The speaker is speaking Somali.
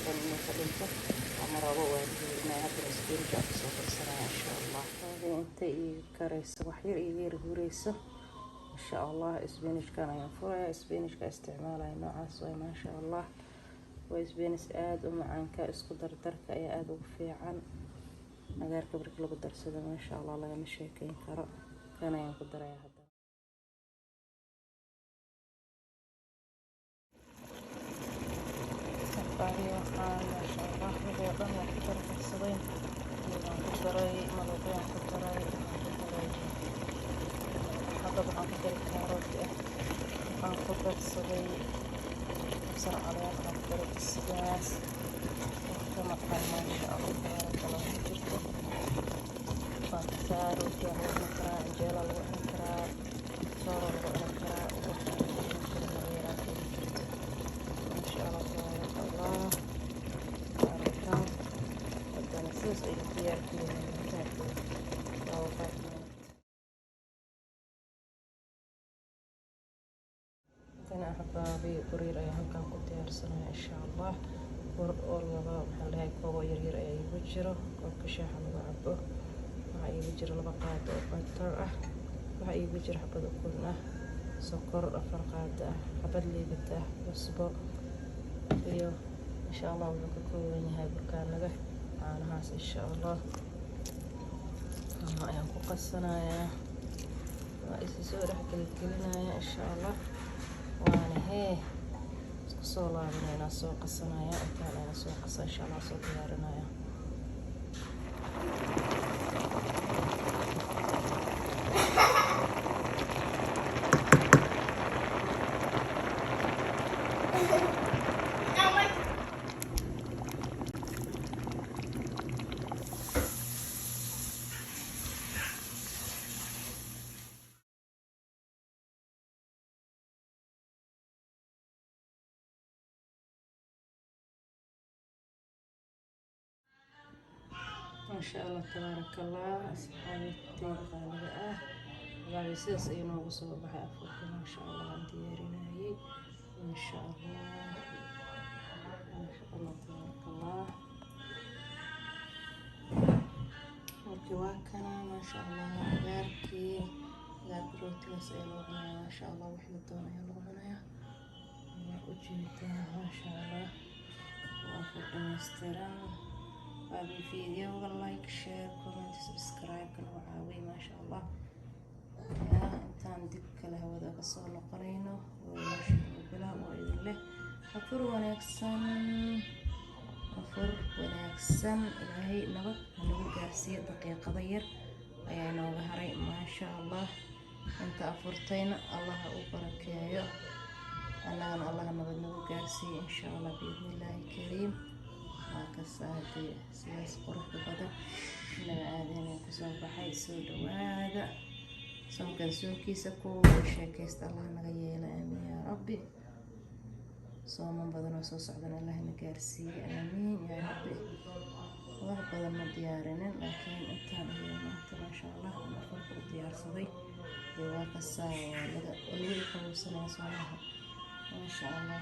Dhan inuu ka dhinto ama rabo waan huurinaya. Haddana spinach aan kusoo darsanaya, insha Allah. Inta ii karayso, wax yar iiga yar huureyso, insha Allah, spinachkan ayaan furaya. Spinachka isticmaalaya noocaas waay, maasha Allah. Waa spinach aada u macaanka. Isku dardarka ayaa aada ugu fiican cagaarka marka lagu darsado, maasha Allah, lagama sheekeyn karo. Kan ayaan ku daraya hadda. Waxaan, maasha Allah, wixii oo dhan waan ku dardarsaday. Waan ku daray maluuqyaan, ku daray, waxaan ku daray xabad, waxaan ku daray kaarooti ah, waxaan ku darsaday kabsar caleen, waxaan ku daray basbaas. Wax ka maqan, maasha Allah, tabaaraka Allah, ma jirto. Waa kasaa, rootiyaa lagu cuni karaa, canjeela lagu cuni karaa, soora lagu cuni karaa, wax lagu cuni karo haba yaraatee ma jirto. Maasha Allah, tabaaraka Allah. Aragtaan, haddana sidaas ayuu diyaar ku yahay. Waa 5 minute. Haddana, axbaabi, buriir ayaa halkan ku diyaarsanaya, insha Allah. Bur oo laba, maxaa la dhahay, koobo yaryar ayaa iigu jiro, koobka shaaxa lagu cabo. Waxaa iigu jiro 2 qaado oo butter ah, waxaa iigu jiro xabad ukun ah, sokor 4 qaado ah, xabad liibata ah, cusbo iyo, insha Allah, wuxuu ka kooban yahay burkaanaga caanahaas. Insha Allah, ayaan ku qasanayaa, waa isi soo dhex gelgelinaya, insha Allah. Waana hee isku soo laabanayna, soo qasanaya intaan ayna soo qasa, insha Allah, soo diyaarinaya. Maasha Allah, tabaaraka Allah, asxaabteyda qaaliga ah. Wallaahi, sidaas ayuu noogu soo baxay afurka, maasha Allah, aan diyaarinayay. Maasha Allah, maasha Allah, tabaaraka Allah. Markii waa kana, maasha Allah, cagaarkii, cagaarka rootigaas ayaa lagu cunayaa, maasha Allah. Wixii la doono ayaa lagu cunayaa, waa ujeedaa, maasha Allah. Waa afur dhammaystiran. Baabi, videoga like, share, comment, subscribe ka nagu caawiya, maasha Allah. Yaa intaan dib kale hawada ka soo noqonayno, waa bilaab oo idin leh afur wanaagsan, afur wanaagsan. Ilaahay nabad hanagu gaarsiiyo. Daqiiqado yar ayaa inooga haray, maasha Allah. Inta afurtayna Allaha u barakeeyo, annagana Allaha nabad nagu gaarsiiyo, insha Allah, biidnillaahi kariim. Waa kasaadee sidaas quruxda badan inaga aadinay kusoo baxay. Soo dhawaada. Soonkan soonkiisa kuwa sheekaysta Allah naga yeela, aamiin yaa rabbi. Sooman badan oo soo socdan Allahna gaarsiiye, aamiin yaa rabbi. Wax badan ma diyaarinin, laakiin intaan ayaa maanta, maasha Allah, aan afurka u diyaarsaday. Dee waa kasaa, waa laga qabowsanaya soomaha, maasha Allah.